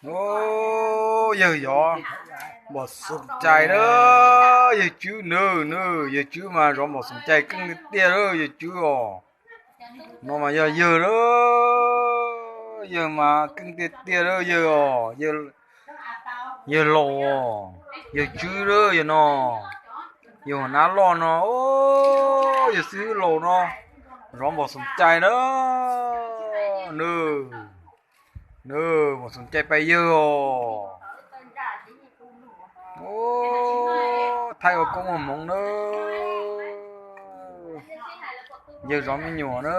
Ub, yawg yog Npom Xoom Cai na, yawg Tswb na, na, yawg Tswb mas zov Npom Xoom Cai keej tiag tiag na, yawg Tswb os. No mas yog yawg na, yawg mas keej tiag tiag na, yawg os, yawg laus, yawg Tswb na, yawg no, yawg Huam Nab Loj no, yawg xib hwb laus no, zov Npom Xoom Cai na, na, na, Npom Xoom Cai pais yawg os. Ub, thaij ua koob ua hmoov na. Yawg zov me nyuam na,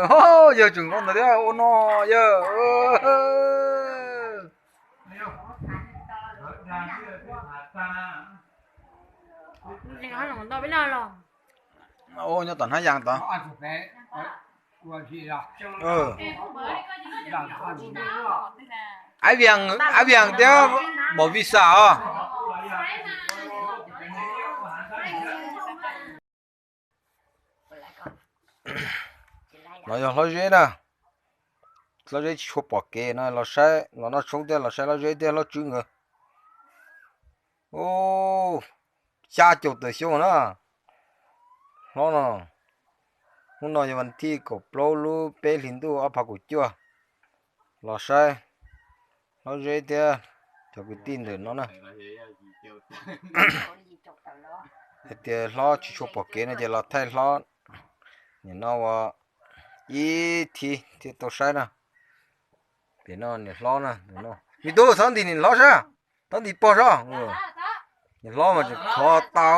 yawg tseem nkaus ntawd thiab ua no, yawg. Ub, nyob tom Hnab Yas tod. Aib Vias, Aib Vias thiab Npom Vij Xas os. Los yog hlob Zeb na, hlob Zeb tsis tshua pom kev no los saib, los noj tshoob thiab los saib hlob Zeb thiab hlob Tswb nkawd. Ub, xya caum tawm xyoo na, hlob no. Hnub no yog vas thij kaum plaub lub peb hlis ntuj ob phav kaum cuaj. Los saib hlob Zeb thiab cov kwv tij ntawm no na. Hais tias hlob tsis tshua pom kev no ces los thaij hlob. Nim no ua ib thiv thiaj tau saib na. Pem no niam hlob na, me tub txhob ntim niam hlob sab, txhob ntim pog sab. Niam hlob mas tseem khov tas,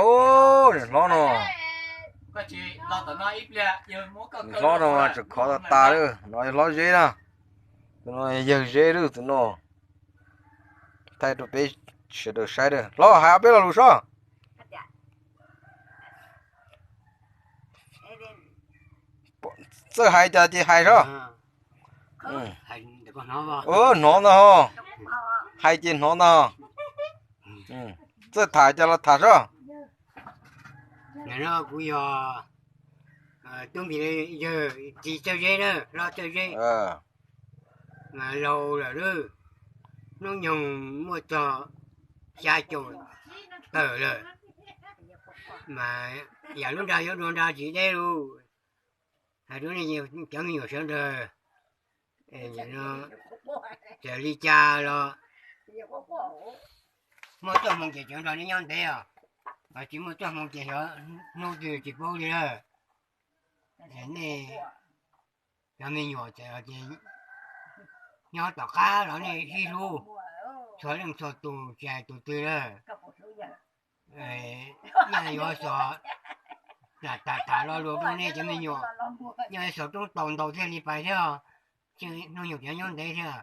niam hlob no, niam hlob no mas tseem khov tas tas lawm. No yog hlob Zeb na, tus no yawg Zeb lawm tus no. Thaij rau peb sawv daws saib lawm, hlob hais ob peb lo lus soj. Txawj hais cas ces hais soj. Hnov ntag ho, hais ces hnov ntag ho. Txawj tham cas los tham soj. Kuv yog tub npis yawg txiv Txawj Zeb na, hlob Txawj Zeb. Mas laus lawm lawm, hnub nyoog muaj txog xya caum tawm lawm, mas yam lub nra yuav dua nra tsis deb lauj. Hais rau nej cov me nyuam sawv daws, txawm li cas los muaj txoj hmoo ces cov nrog nej nyob ntev os, tsis muaj txoj hmoo ces xyov hnub twg tsis paub li lawm. Nej cov me nyuam txawm ces nyob tom qab los nej sib hlub, txhua leej txhua tus tsis hais tus twg lawm. Nyaj yuav xov, tham tham lo lus rau nej cov me nyuam, nyaj yuav xov roob tau ntau thiaj li pais thiab, hnub nyoog cov nyob ntev thiab.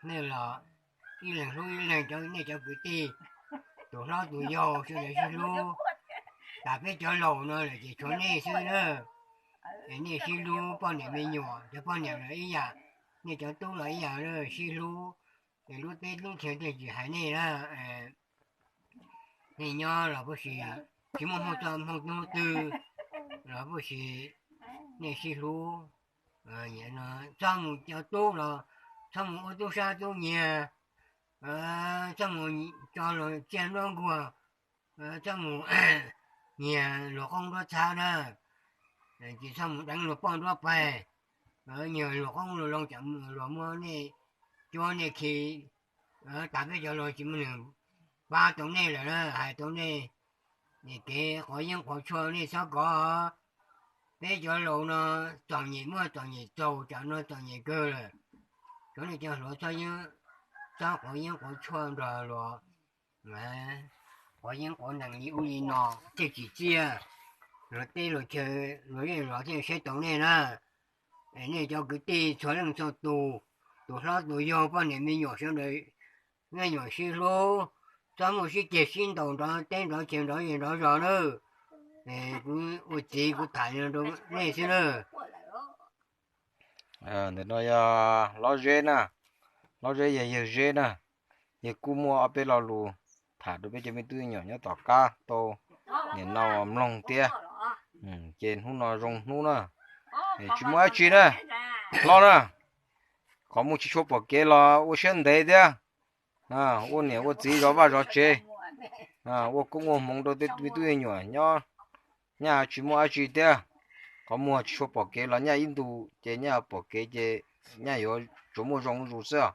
Nej los ib leeg hlub ib leeg, cov nej cov kwv tij, tus hlob tus yau sawv daws sib hlub. Tas peb cov laus no lawm ces tshuav nej xwb na. Es nej sib hlub poj niam me nyuam, cov poj niam los ib yam, nej cov tub los ib yam, sib hlub. Es lub teb lub chaw tej tsis hais nej na, nej nyob los puas sis, tsis muaj hmoo txoj hmoo hnub twg los puas sis, nej sib hlub. Txhob mus cov tub los txhob mus ua tub sab tub nyiag, txhob mus tso luag tsiaj nruab nkuag, txhob mus nyiag luag qoob nruab txhab na, ces txhob mus deev luag poj nruab peg, nyiag luag qoob luag loo tsam luag muab nej cuab nej khi. Tas peb cov laus tsis muaj neeg pab tau nej lawm na, hais tau nej, kev quav yeeb quav tshuaj nej txhob kov. Peb cov laus no txom nyem muaj txom nyem txaus, tsam no txom nyem kawg lawm. Cov nej cov hluas txhob yeeb, txhob quav yeeb quav tshuaj nrog luag, quav yeeb quav nees li ub li no thiaj tsim txiaj. Luag teb luag chaw, luag zej luag zos thiaj saib taus nej na. Es nej cov kwv tij txhua leej txhua tus, tus hlob tus yau, poj niam me nyuam sawv daws, me nyuam sib hlub, txhob muaj sib ceg sib ntaus nrov teb nrov chaw nrov zej nrov zos na. Kuv ua txiv kuv tham rau nej xwb na. Ntawm no yog Hlob Zeb na, Hlob Zeb yog yawg Zeb na. Yawg kuj muaj ob peb lo lus tham rau peb cov me tub me nyuam nyob tom qab tau nim no mloog thiab. Ces hnub no zoo hnub na, tsis muaj dab tsi na, hlob na. Qhov muag tsis tshua pom kev los ua siab ntev thiab, ua niam ua txiv zov vaj zov tsev, ua koob ua hmoov rau tej me tub me nyuam nyob, nyaj tsis muaj dab tsi thiab. Qhov muag tsis tshua pom kev los nyaj ib ntus ces nyaj pom kev ces nyaj yuav tsuas muaj zoo zuj zus xwb.